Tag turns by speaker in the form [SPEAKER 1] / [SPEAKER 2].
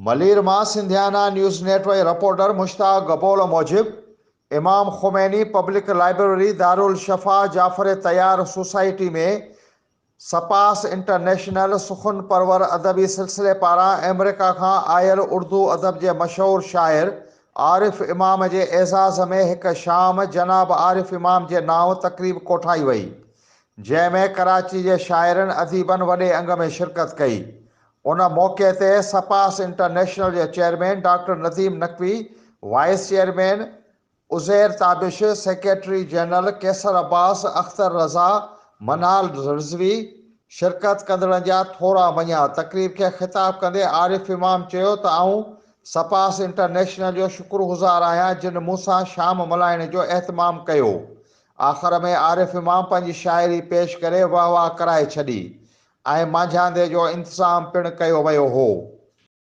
[SPEAKER 1] ملير مان Sindhiana news net work reporter Mushtaq Gabol موجب، امام Khomeini public library دارالشفا Jafar طيار society ۾ سپاس international سخن پرور ادبي سلسلي پاران آمريڪا کان آيل اردو ادب جي مشهور شاعر عارف امام جي اعزاز ۾ هڪ شام جناب عارف امام جي نانء تقريب ڪوٺائي وئي، جنهن ۾ ڪراچي جي شاعرن اديبن وڏي انگ ۾ شرڪت ڪئي. ان موقعي تي سپاس انٽرنيشنل جي chairman doctor Nadeem Naqvi, vice chairman Uzair Tabish, secretary general Qaiser Abbas, Akhtar Raza, Manhal Rizvi شرڪت ڪندڙن جا ٿورا مڃيا. تقريب کي خطاب ڪندي عارف امام چيو ته آئون سپاس انٽرنيشنل جو شڪرگذار آهيان جن مون سان شام ملهائڻ جو اهتمام ڪيو. آخر ۾ عارف امام پنهنجي شاعري پيش ڪري وهه واهه ڪرائي ڇڏي. ۽ مانجهاندي جو انتظام پڻ ڪيو ويو هو.